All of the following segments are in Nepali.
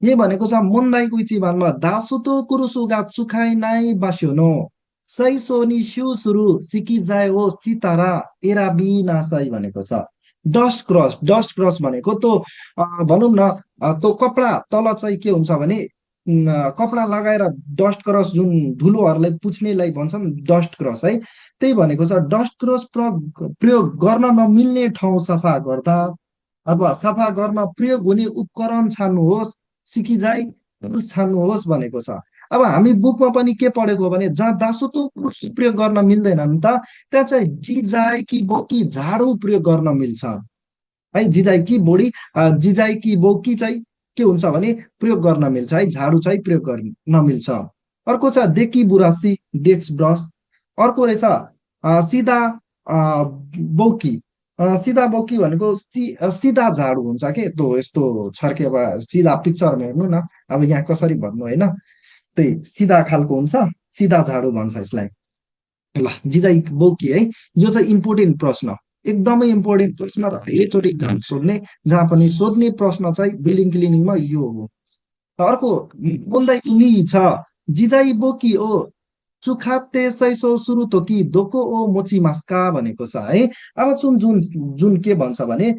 यही भनेको छ मुन्दाइ कुइचिबानमा दासुतो कुरुसुगा चुखाइ नाइ बास्योनो सैसोनी सिउ सुरु सिकी जाय हो सितारा एराबी नासाई भनेको छ। डस्ट क्रस भनेको त भनौँ न त्यो कपडा तल चाहिँ के हुन्छ भने कपडा लगाएर डस्ट क्रस जुन धुलोहरूलाई पुछ्नेलाई भन्छन् डस्ट क्रस है। त्यही भनेको छ डस्ट क्रस प्रयोग गर्न नमिल्ने ठाउँ सफा गर्दा अथवा सफा गर्न प्रयोग हुने उपकरण छान्नुहोस् सिकिजाई छान्नुहोस् भनेको छ। अब हामी बुकमा पनि के पढेको हो भने जहाँ दासुतो प्रयोग गर्न मिल्दैन नि त त्यहाँ चाहिँ जिजाई कि बोकी झाडु प्रयोग गर्न मिल्छ है। जिजाई कि बोडी जिजाई कि बोकी चाहिँ के हुन्छ भने प्रयोग गर्न मिल्छ है, झाडु चाहिँ प्रयोग गर्न मिल्छ। अर्को छ देखी बुरासी डेस्क ब्रस। अर्को रहेछ सिधा बौकी। सिधा बौकी भनेको सिधा झाडु हुन्छ के त्यो यस्तो छर्के अब सिधा पिक्चरमा हेर्नु न, अब यहाँ कसरी भन्नु होइन, त्यही सिधा खालको हुन्छ, सिधा झाडु भन्छ यसलाई। ल जिजाई बोकी है, यो चाहिँ इम्पोर्टेन्ट प्रश्न, एकदमै इम्पोर्टेन्ट प्रश्न र धेरैचोटि exam सोध्ने, जहाँ पनि सोध्ने प्रश्न चाहिँ बिल्डिङ क्लिनिङमा यो हो। र अर्को बोल्दै उनी छ जिजाई बोकी ओ चुखाते सैसो सुरु तो कि दोको ओ मोची मास्का भनेको छ है। अब जुन जुन जुन के भन्छ भने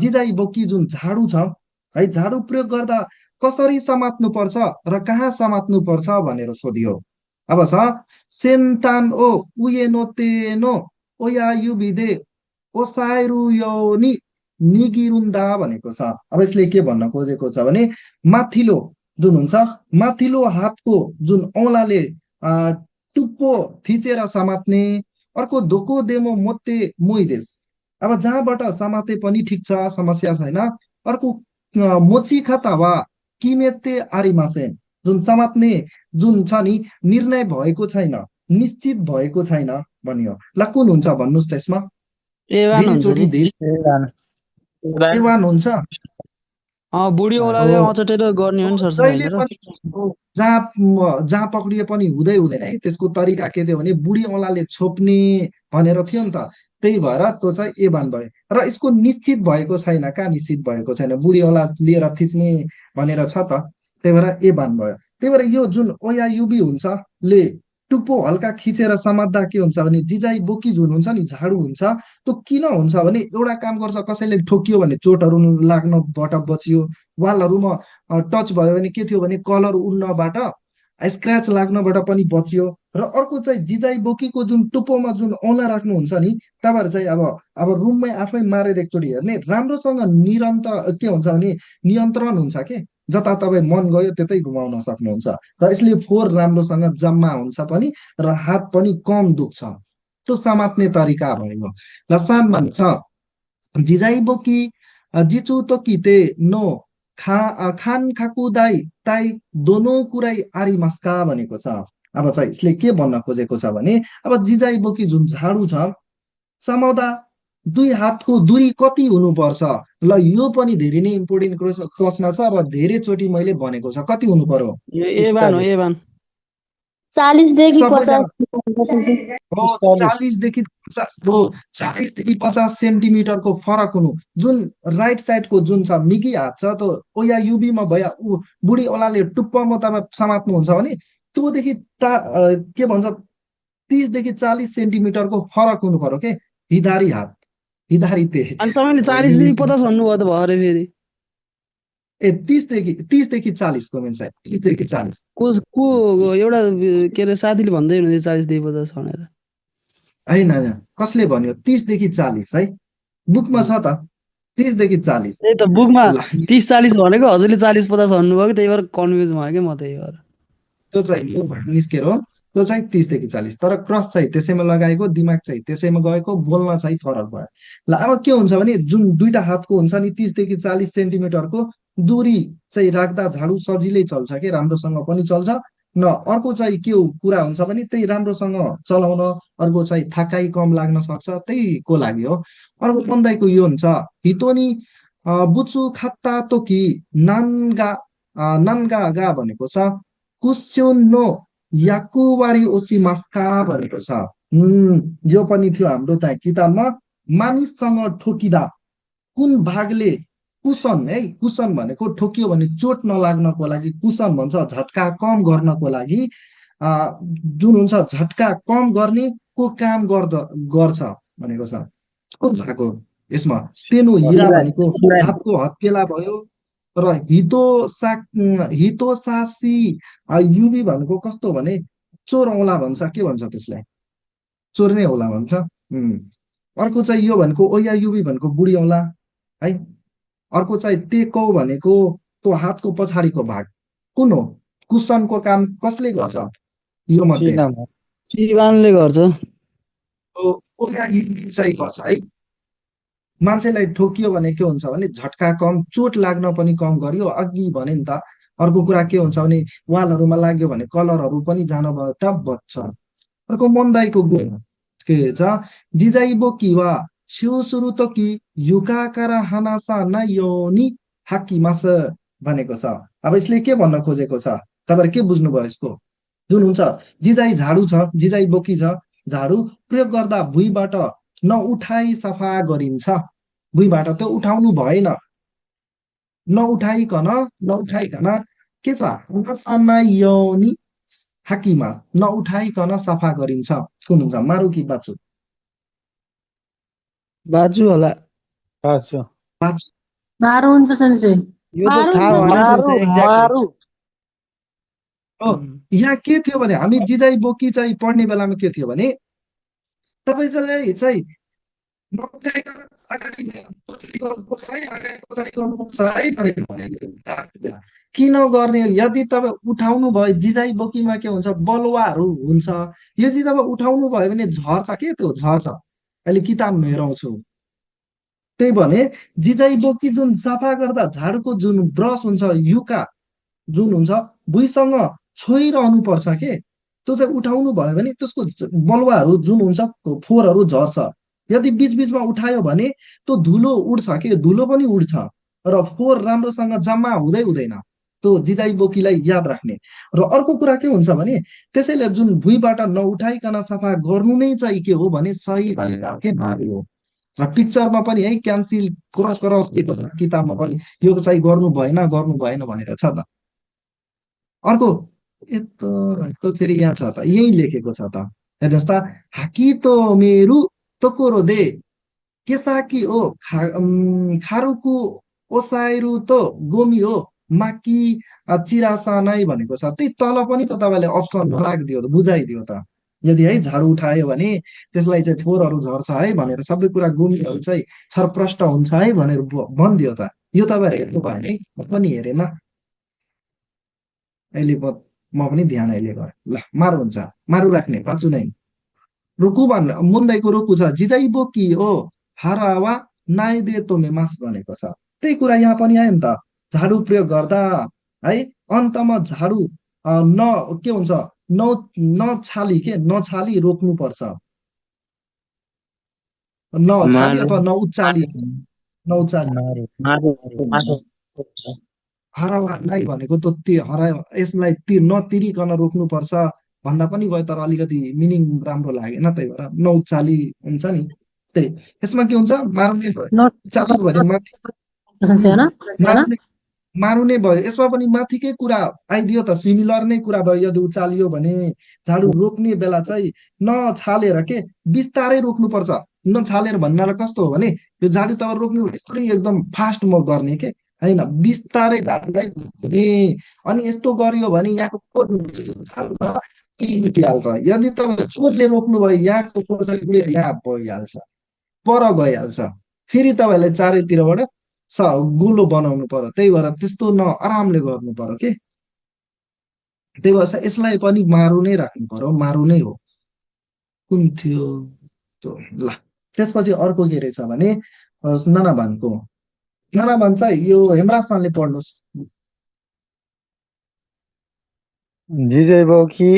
जिजाई बोकी जुन झाडु छ है, झाडु प्रयोग गर्दा कसरी समात्नु पर्छ र कहाँ समात्नु पर्छ भनेर सोधियो। अब छ सेन्तान ओ उयेनो तेनो ओया युबिदे ओसाइरुयोनी निगिरुन्दा भनेको छ। अब यसले के भन्न खोजेको छ भने माथिल्लो जुन हुन्छ, माथिल्लो हातको जुन औँलाले टुप्पो थिचेर समात्ने। अर्को धोको देमो मोते मोइदेस, अब जहाँबाट समाते पनि ठिक छ, समस्या छैन। अर्को मोची खाता वा किमेते आरिमासेन, जुन समात्ने जुन छ नि निर्णय भएको छैन, निश्चित भएको छैन भनियो। ल कुन हुन्छ भन्नुहोस् त यसमा? एवान हुन्छ धेरैचोटि नि। धेरै एभान एवान हुन्छ। बुढी हो औँलाले अचटेर गर्ने हो नि सरसफाइ जहिले होइन र? पनि हो, जहाँ पक्रिए पनि हुँदै हुँदैन है। त्यसको तरिका के थियो भने बुढी औँलाले छोप्ने भनेर थियो नि त, त्यही भएर त्यो चाहिँ एभान भयो। र यसको निश्चित भएको छैन, कहाँ निश्चित भएको छैन, बुढी औँला लिएर थिच्ने भनेर छ त, त्यही भएर एभान भयो। त्यही भएर यो जुन ओया युबी हुन्छ ले टुप्पो हल्का खिचेर समात्दा के हुन्छ भने जिजाई बोकी जुन हुन्छ नि झाडु हुन्छ, त्यो किन हुन्छ भने एउटा काम गर्छ, कसैले ठोकियो भने चोटहरू लाग्नबाट बचियो, वालहरूमा टच भयो भने के थियो भने कलर उड्नबाट स्क्रच लाग्नबाट पनि बचियो। र अर्को चाहिँ जिजाई बोकीको जुन टुप्पोमा जुन औँला राख्नुहुन्छ नि, तपाईँहरू चाहिँ अब रुममै आफै मारेर एकचोटि हेर्ने, राम्रोसँग निरन्तर के हुन्छ भने नियन्त्रण हुन्छ के, जता तपाईँ मन गयो त्यतै घुमाउन सक्नुहुन्छ। र यसले फोहोर राम्रोसँग जम्मा हुन्छ पनि र हात पनि कम दुख्छ। त्यो समात्ने तरिका भयो। ल सान भन्छ जिजाई बोकी जिचु तो किते नो खान खाकुदाई ताई दोनो कुराई आरी मस्का भनेको छ। अब चाहिँ यसले के भन्न खोजेको छ भने अब जिजाई बोकी जुन झाडु छ समाउँदा दुई हातको दूरी कति हुनुपर्छ। ल यो पनि धेरै नै इम्पोर्टेन्ट प्रश्न छ र धेरैचोटि मैले भनेको छ, कति हुनु पर्यो यो एभान हो 45। एभान। 40 देखि सबैजना 50 हो 40 देखि 50 हो, 40 देखि 50 सेन्टिमिटरको फरक हुनु। जुन राइट साइडको जुन छ मिगी हात छ त्यो ओया युबीमा भयो, ऊ बुढी औँलाले टुप्पोमा तपाईँ समात्नुहुन्छ भने त्योदेखि के भन्छ 30 देखि 40 सेन्टिमिटरको फरक हुनु पर्यो के, हिधारी हात हिधारी अनि तपाईँले हो 40 देखि इङ्ग्लिस। 50 भन्नुभयो त भयो अरे फेरि। ए 30 देखि 40 को मेन 30 देखि 40। को एउटा के अरे साथीले भन्दै हुनुहुन्थ्यो 40 देखि 50 भनेर। होइन होइन, कसले भन्यो 30 देखि 40 है, बुकमा छ त 30 देखि 40। त्यही त बुकमा ल 30-40 भनेको, हजुरले 40-50 भन्नुभयो कि त्यही भएर कन्फ्युज भयो कि म, त्यही भएर। त्यो चाहिँ यो निस्केर हो, त्यो चाहिँ 30 देखि 40, तर क्रस चाहिँ त्यसैमा लगाएको, दिमाग चाहिँ त्यसैमा गएको, बोल्न चाहिँ फरक भयो। ल अब के हुन्छ भने जुन दुईटा हातको हुन्छ नि 30 देखि 40 सेन्टिमिटरको दूरी चाहिँ राख्दा झाडु सजिलै चल्छ कि, राम्रोसँग पनि चल्छ। न अर्को चाहिँ के कुरा हुन्छ भने त्यही राम्रोसँग चलाउन, अर्को चाहिँ थाकाइ कम लाग्न सक्छ, त्यहीको लागि हो। अर्को बन्दाइको यो हुन्छ हितोनी बुचु खात्ता तोकी नान्गा नान्गा गा भनेको छ कुस्योन नो याकुवारी ओसी मास्का भनेको छ। यो पनि थियो हाम्रो त्यहाँ किताबमा। मानिससँग ठोकिँदा कुन भागले कुसन है, कुसन भनेको ठोकियो भने चोट नलाग्नको लागि कुसन भन्छ, झट्का कम गर्नको लागि जुन हुन्छ झट्का कम गर्ने को काम गर्छ भनेको छ। को भएको यसमा तेनो हिरा भनेको हातको हत्केला भयो र हितोसासी युबी भनेको कस्तो भने चोर औँला भन्छ, के भन्छ त्यसलाई, चोर नै औँला भन्छ। अर्को चाहिँ यो भनेको ओया युबी भनेको बुढी औँला है। अर्को चाहिँ टेकौ भनेको त्यो हातको पछाडिको भाग कुन हो? कुसनको काम कसले गर्छ यो मध्ये? सिवानले गर्छ। ओया युबी चाहिँ गर्छ है। मान्छेलाई ठोकियो भने के हुन्छ भने झट्का कम, चोट लाग्न पनि कम गरियो। अघि भने नि त अर्को कुरा के हुन्छ भने वालहरूमा लाग्यो भने कलरहरू पनि जानबाट बच्छ। अर्को मनदाईको के छ, जिजाइबो कि वा स्यु सुरु त कि युकाकारा हानासा न योनी हाकी मास भनेको छ। अब यसले के भन्न खोजेको छ, तपाईँहरू के बुझ्नुभयो यसको? जुन हुन्छ जिजाई झाडु छ, जिजाई बोकी छ, झाडु प्रयोग गर्दा भुइँबाट नउठाई सफा गरिन्छ। भुइँबाट त्यो उठाउनु भएन, नउठाइकन के छ, नसानायोनी हाकिमा नउठाइकन सफा गरिन्छ। कुन हुन्छ, मारु कि बाचु? बाजु होला। बाचु मारु हुन्छ सन्चै। यो त थाहा भएन सन्चै एक्ज्याक्टली। यहाँ के थियो भने हामी जिजाई बोकी चाहिँ पढ्ने बेलामा के थियो भने तपाईँले चाहिँ नउठाइकन अगाडि पछाडि गर्नुपर्छ है, अगाडि पछाडि गर्नुपर्छ है भनेर भनेको। किन गर्ने? यदि तपाईँ उठाउनु भयो, जिजाई बोकीमा के हुन्छ, बलुवाहरू हुन्छ, यदि तपाईँ उठाउनु भयो भने झर्छ, के त्यो झर्छ। अहिले किताबमा हेराउँछु। त्यही भने जिजाई बोकी जुन सफा गर्दा झाडुको जुन ब्रस हुन्छ, युका जुन हुन्छ, भुइँसँग छोइरहनु पर्छ के। त्यो चाहिँ उठाउनु भयो भने त्यसको बलुवाहरू जुन हुन्छ, फोहोरहरू झर्छ। यदि बिचबिचमा उठायो भने त्यो धुलो उड्छ के, धुलो पनि उड्छ र फोहोर राम्रोसँग जम्मा हुँदैन। त्यो जिजाई बोकीलाई याद राख्ने। र अर्को कुरा के हुन्छ भने त्यसैले जुन भुइँबाट नउठाइकन सफा गर्नु नै चाहिँ के हो भने सही भनेर के हो। र पिक्चरमा पनि है क्यान्सिल क्रस किताबमा पनि यो चाहिँ गर्नु भएन भनेर छ त। अर्को यस्तो फेरि यहाँ छ त, यही लेखेको छ त, हेर्नुहोस् त, हाकी त मेरु तोकोरो दे केसाकी ओ खारुकु ओसाइरु त गोमी हो माकी चिरासा नै भनेको छ। त्यही तल पनि त तपाईँले अप्सन राखिदियो त, बुझाइदियो त। यदि है झाडु उठायो भने त्यसलाई चाहिँ फोहोरहरू झर्छ है भनेर, सबै कुरा गोमीहरू चाहिँ छरप्रष्ट हुन्छ है भनेर भनिदियो त। यो तपाईँहरू हेर्नु भयो है, म पनि हेरेन अहिले, म पनि ध्यान अहिले गरेँ। ल मारु हुन्छ, मारु राख्ने बाँचु नै। रुकु भन्न मुन्दाईको रुकु छ, जिजाई बोकी ओ हारावा नाइदे तोमे मास भनेको छ। त्यही कुरा यहाँ पनि आयो नि त, झाडु प्रयोग गर्दा है अन्तमा झाडु के हुन्छ, नछाली रोक्नुपर्छ। नछाली अथवा नउचाली हरावा नाइ भनेको त हरा, यसलाई नतिरिकन रोक्नुपर्छ भन्दा पनि भयो, तर अलिकति मिनिङ राम्रो लागेन, त्यही भएर नउचाली हुन्छ नि। त्यही यसमा के हुन्छ, मारु नै भयो। यसमा पनि माथिकै कुरा आइदियो त, सिमिलर नै कुरा भयो। यदि उचालियो भने झाडु रोक्ने बेला चाहिँ नछालेर के बिस्तारै रोक्नुपर्छ। नछालेर भन्नाले कस्तो हो भने यो झाडु त रोक्नु यस्तै एकदम फास्ट म गर्ने के होइन, बिस्तारै झाडुलाई रोक्ने। अनि यस्तो गरियो भने यहाँको उठिहाल्छ। यदि तपाईँ चोटले रोक्नुभयो यहाँको यहाँ भइहाल्छ, पर गइहाल्छ। फेरि तपाईँलाई चारैतिरबाट गोलो बनाउनु पर्यो। त्यही भएर त्यस्तो आरामले गर्नु पर्यो के। त्यही भएर यसलाई पनि मारु नै राख्नु पर्यो, मारु नै हो। कुन थियो ल, त्यसपछि अर्को के रहेछ भने नानाभानको। नानाभान चाहिँ यो हेमराजले पढ्नुहोस्। जिजाई बोकी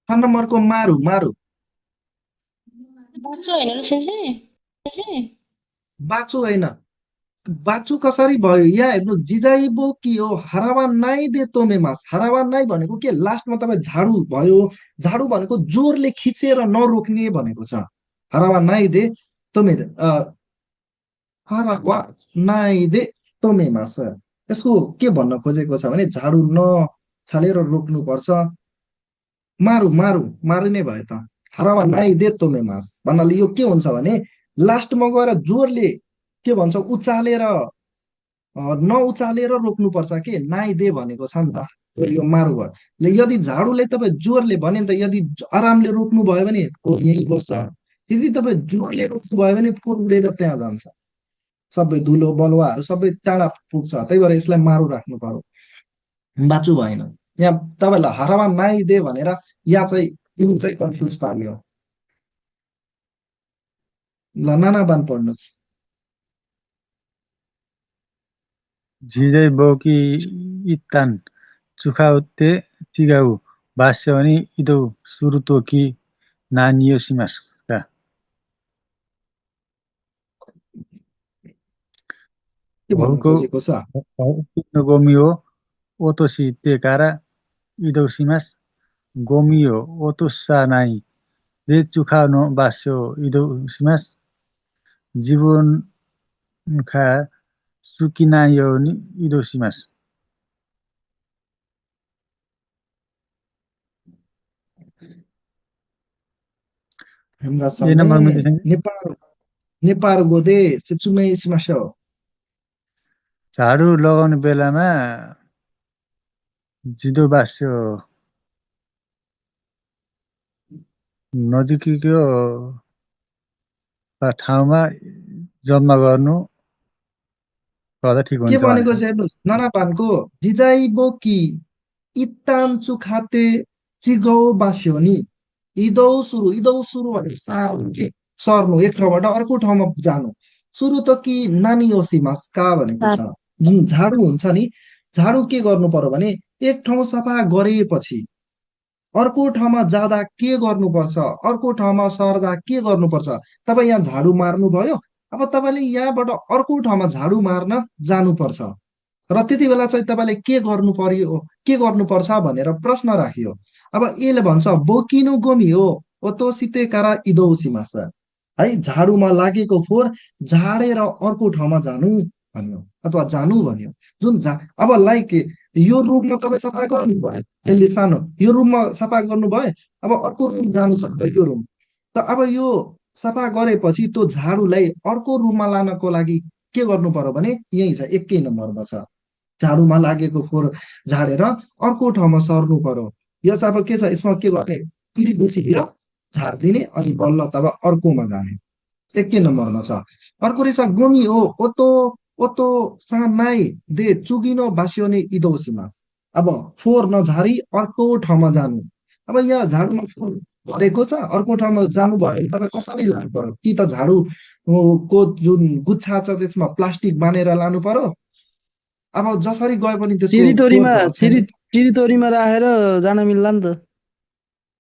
नम्बरको मारु बाचु होइन, बाछु कसरी भयो यहाँ हेर्नु जिजाइबो कि हो हरावा नाइ दे तोमे मास हरावा नाइ भनेको के लास्टमा तपाईँ झाडु भयो झाडु भनेको जोरले खिचेर नरोक्ने भनेको छ हरावा नाइ दे तोमे हरावा नाइ दे तोमे मास यसको के भन्न खोजेको छ भने झाडु नछालेर रोक्नुपर्छ मारु मारु मारु नै भयो त हरावा नाइ दे तोमे मास भन्नाले यो के हुन्छ भने लास्टमा गएर जोरले के भन्छ उचालेर नउचालेर रोक्नुपर्छ के नाइदे भनेको छ नि त यो मारु भयो यदि झाडुले तपाईँ जोरले भने नि त यदि आरामले रोक्नु भयो भने फोहोर यहीँ बस्छ यदि तपाईँ जोरले रोक्नु भयो भने फोहोर उडेर त्यहाँ जान्छ सबै धुलो बलुवाहरू सबै टाढा पुग्छ त्यही भएर यसलाई मारु राख्नु पर्यो बाँचु भएन यहाँ तपाईँलाई हरावा नाइदे भनेर यहाँ चाहिँ यो चाहिँ कन्फ्युज पार्यो ल नाना बान पढ्नुहोस् झिझै बोकी इत्तान चुखाउते चिगाउ भाष्य अनि इदौ सुरुतोकी नानियो सिमासका के भन्नु भौको खोजेको छ गोमियो ओतोसी तेकारा इदौ सिमास गोमियो ओतोसा नाइ दे चुखाउनो भाष्य इदौ सिमास जीवन खा सुकिनायो नि इदौ सिमास हाम्रा यही नम्बर सामने में नेपाल नेपाल गोदे सिचुमे सिमासो झाडु लगाउने बेलामा जिदो भाष्य नजिकैको ठाउँमा जम्मा गर्नु गर्दा ठिक के हुन्छ भनेको भनेको छ हेर्नुहोस् नानापानको जिजाइबो कि इत्तान चुखाते चिगौ बास्यो नि इदौ सुरु भनेको सार्नु के सर्नु एक ठाउँबाट अर्को ठाउँमा जानु सुरु त कि नानी ओसीमास का भनेको छ जुन झाडु हुन्छ नि झाडु के गर्नु पर्यो भने एक ठाउँ सफा गरेपछि अर्को ठाउँमा जाँदा के गर्नुपर्छ अर्को ठाउँमा सर्दा के गर्नुपर्छ तपाईँ यहाँ झाडु मार्नुभयो अब तपाईँले यहाँबाट अर्को ठाउँमा झाडु मार्न जानुपर्छ र त्यति बेला चाहिँ तपाईँले के गर्नु पर्यो के गर्नुपर्छ भनेर प्रश्न राखियो अब यसले भन्छ बोकिनु गोमी हो ओतोसिते कारा इदौसीमा छ है झाडुमा लागेको फोहोर झाडेर अर्को ठाउँमा जानु भन्यो अथवा जानु भन्यो जुन अब लाइक यो रुममा तपाईँ सफा गर्नुभयो यसले सानो यो रुममा सफा गर्नुभयो अब अर्को रुम जानु सक्छ यो रुम त अब यो सफा गरेपछि त्यो झाडुलाई अर्को रुममा लानको लागि के गर्नु पर्यो भने यही छ एकै नम्बरमा छ झाडुमा लागेको फोहोर झाडेर अर्को ठाउँमा सर्नु पर्यो यो चाहिँ अब के छ यसमा के गर्ने इरिगेसिएर झारिदिने अनि बल्ल तब अर्कोमा जाने एकै नम्बरमा छ अर्को रहेछ गोमी हो ओतो ओतो सानाइ दे चुगिनो बास्योने इदौसीमा अब फोहोर नझारी अर्को ठाउँमा जानु अब यहाँ झाडुमा फोहोर भरेको छ अर्को ठाउँमा जानु भयो भने तपाईँ कसरी लानु पर्यो कि त झाडु को जुन गुच्छा छ त्यसमा प्लास्टिक बाँधेर लानु पर्यो अब जसरी गए पनि चिरितोरीमा राखेर जान मिल्ला नि त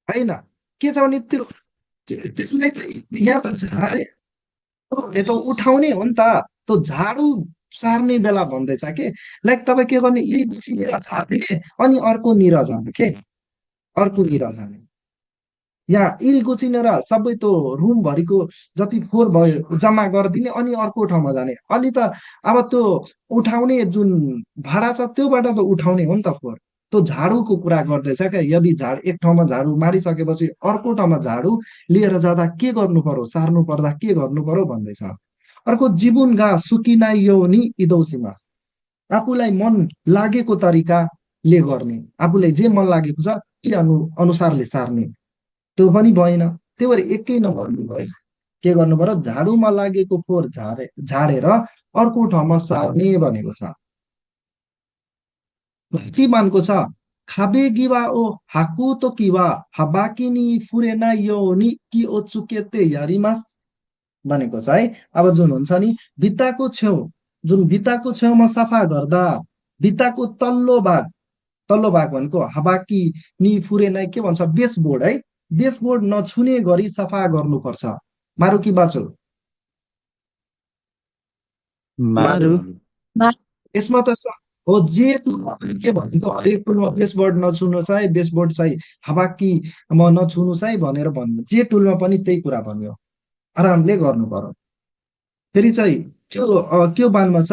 होइन के छ भने त्यो त्यसलाई यहाँ त झाडे त उठाउने हो नि त त्यो झाडु सार्ने बेला भन्दैछ के लाइक तपाईँ के गर्ने इरिगेसिएर झार्ने अनि अर्को निर जाने के अर्को निर जाने यहाँ इरिगोचिनेर सबै त्यो रुमभरिको जति फोहोर भयो जम्मा गरिदिने अनि अर्को ठाउँमा जाने अलि त अब त्यो उठाउने जुन भाडा छ त्योबाट त उठाउने हो नि त फोहोर त्यो झाडुको कुरा गर्दैछ क्या यदि एक ठाउँमा झाडु मारिसकेपछि अर्को ठाउँमा झाडु लिएर जाँदा के गर्नु पर्यो सार्नु पर्दा के गर्नु पर्यो भन्दैछ अर्को जीवन गा सुकिना यो नि इदौसीमास आफूलाई मन लागेको तरिकाले गर्ने आफूलाई जे मन लागेको छ त्यो अनुसारले सार्ने त्यो पनि भएन त्यही भएर एकै नम्बर भयो के गर्नु पर्यो झाडुमा लागेको फोहोर झाडेर अर्को ठाउँमा सार्ने भनेको छ चिमानको छ खाबे गिवा ओ हाकु तो किवा हाबाकिनी फुरेना यो नि कि ओ चुकेते यारिमास भनेको छ है अब जुन हुन्छ नि भित्ताको छेउ जुन भित्ताको छेउमा सफा गर्दा भित्ताको तल्लो भाग भनेको हाबाकी नि फुरेना के भन्छ बेसबोर्ड है बेसबोर्ड नछुने गरी सफा गर्नुपर्छ मारुकी बाचो मारु यसमा त हो जे टुलमा पनि के भनेको हरेक टुलमा बेसबोर्ड नछुनुहोस् है, बेसबोर्ड चाहिँ हावाकी म नछुनुहोस् है भनेर भन्नु, जे टुलमा पनि त्यही कुरा भन्यो, आरामले गर्नु पर्यो। फेरि चाहिँ त्यो बानमा छ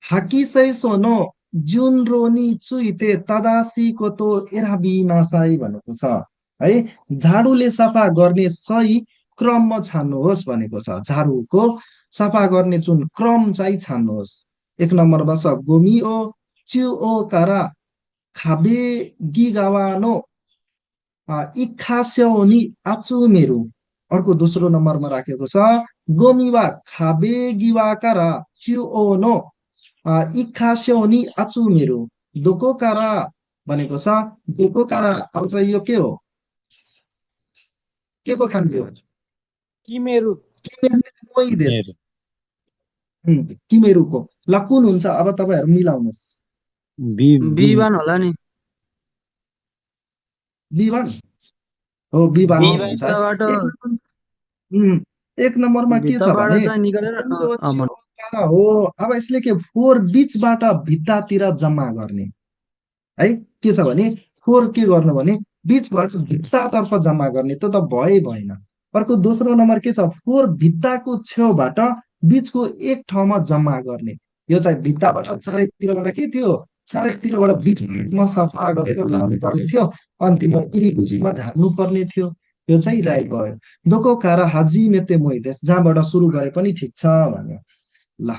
हाकिसै सोनो जुन रोनी चुइते तदासी कोतो एराबी नासाई भनेको छ है। झाडुले सफा गर्ने सही क्रममा छान्नुहोस् भनेको छ। झाडुको सफा गर्ने जुन क्रम चाहिँ छान्नुहोस्। एक नम्बरमा छ गोमिओ च्युओ कारा खाबे गिगावानो इखास्यौनी आचु मेरो। अर्को दोस्रो नम्बरमा राखेको छ गोमिवा खाबे गिवाकारा च्युओनो इखास्यौनी आचु मेरो। दोको कारा भनेको छ दोको कारा। अब चाहिँ यो के हो, के को खान्थ्यो? किमेरु मोइदेस। किमेरुको ल कुन हुन्छ? अब तपाईँहरू मिलाउनुहोस्। बिवान होला नि। बिवान हो, बिवान हुन्छ। भित्रबाट एक नम्बरमा के छ भित्रबाट भने चाहिँ निकालेर कारा हो। अब यसले के फोर बिचबाट भित्तातिर जम्मा गर्ने है। के छ भने फोर के गर्नु भने बिचबाट भित्तातर्फ जम्मा गर्ने, त्यो त भएन। अर्को दोस्रो नम्बर के छ, फोर भित्ताको छेउबाट बिचको एक ठाउँमा जम्मा गर्ने। यो चाहिँ भित्ताबाट चारैतिरबाट के थियो, चारैतिरबाट बिचमा सफा गरेर लानुपर्ने थियो, अन्तिममा इरिगेसनमा ढाल्नु पर्ने थियो। यो चाहिँ राइट भयो। दोको कारा हाजी मेते मोइदेस, जहाँबाट सुरु गरे पनि ठिक छ भन्यो। ल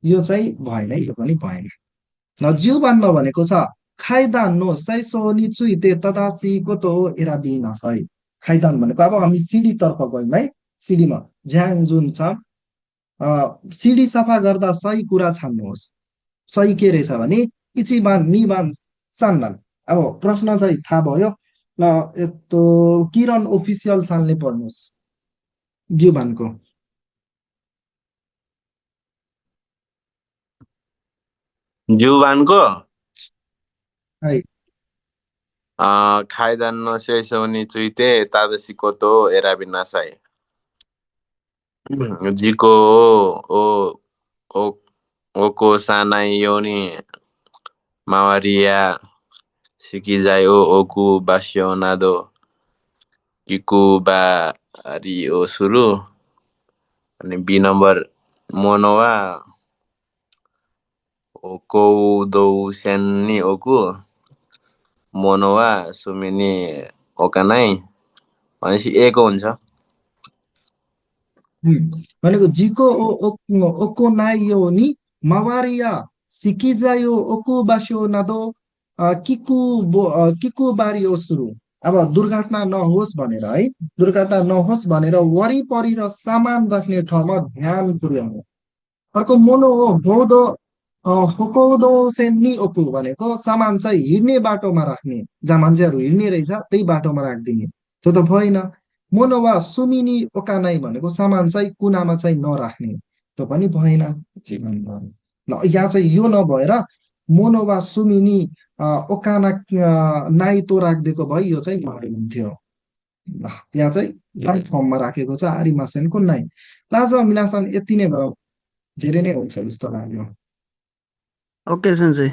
यो चाहिँ भएन, यो पनि भएन। ल ज्युबानमा भनेको छ खाइदान नो सै सोनी चुइते तदासी कोतो एराबी नसै। खाइदान भनेको अब हामी सिडी तर्फ गयौँ है। सिडीमा झ्याङ जुन छ, सिडी सफा गर्दा सही कुरा छान्नुहोस्। सही के रहेछ भने इचिबान निबान सानबान। अब प्रश्न चाहिँ थाहा भयो। ल यस्तो किरण ओफिसियल सालले पढ्नुहोस् ज्युबानको। जुबानको है खाइदान नो सेसोनी चुइते तादसी कोतो एराबी नासाई। जिको ओ ओ ओको सानाई योनी मावारिया सिकिजाई ओ ओकु बासियोनादो किकु बारी ओ सुरु। अनि बी नम्बर मोनोवा ओको दो सेन्नी ओकु मोनोवा सुमिनी ओकानाई भनेपछि ए को हुन्छ। भनेको जिको ओको नाइयो नि मावारिया सिकिजायो ओको बास्यो नादो किकु बारी ओ सुरु। अब दुर्घटना नहोस् भनेर है, दुर्घटना नहोस् भनेर वरिपरि र सामान राख्ने ठाउँमा ध्यान पुर्याउनु। अर्को मोनो हो बौद्धो होकौदो सेन्नी ओकु भनेको सामान चाहिँ हिँड्ने बाटोमा राख्ने, जहाँ मान्छेहरू हिँड्ने रहेछ त्यही बाटोमा राखिदिने, त्यो त भएन। मोनोवा सुमिनी ओकानाई भनेको सामान चाहिँ कुनामा चाहिँ नराख्ने, त्यो पनि भएन। ल यहाँ चाहिँ यो नभएर मोनोवा सुमिनी ओकाना नाइ तो राखिदिएको भए यो चाहिँ हुन्थ्यो। ल यहाँ चाहिँ राइट फर्ममा राखेको छ आरिमासेनको नाइ। लाज मिलासन यति नै भयो, धेरै नै हुन्छ जस्तो लाग्यो। Okay sensei.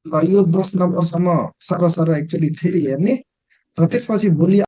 ल यो 10 नम्बरसम्म सरसर एक्चुअली फेरि हेर्ने र त्यसपछि भोलि